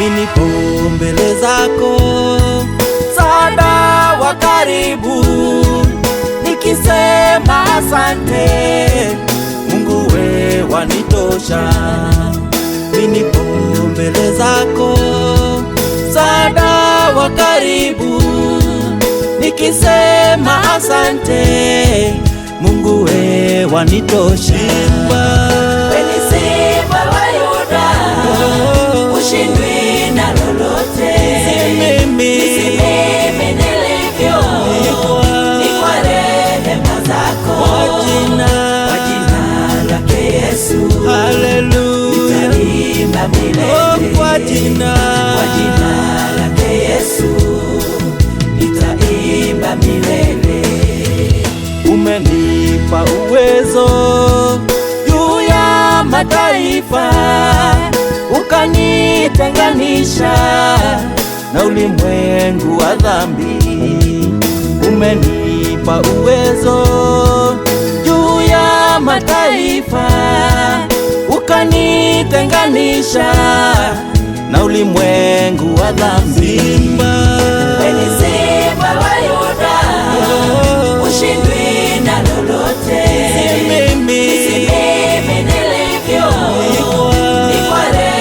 Mimi nipo mbele zako, msaada wa karibu, nikisema asante, Mungu we wanitosha. Mimi nipo mbele zako, msaada wa karibu, nikisema asante, Mungu we wanitosha. Wewe ni Simba wa Yuda, ushindwi na lolote. Si mimi. Si mimi nilivyo, ni kwa rehema zako. Kwa jina, Kwa jina lake Yesu, haleluya, nitaimba oh, milele. kwa jina, Kwa jina lake Yesu, nitaimba milele. Umenipa uwezo juu ya mataifa, ukanitenganisha na ulimwengu wa dhambi. Umenipa uwezo juu ya mataifa, ukanitenganisha na ulimwengu wa dhambi. Wewe ni Simba wa Yuda, ushindwi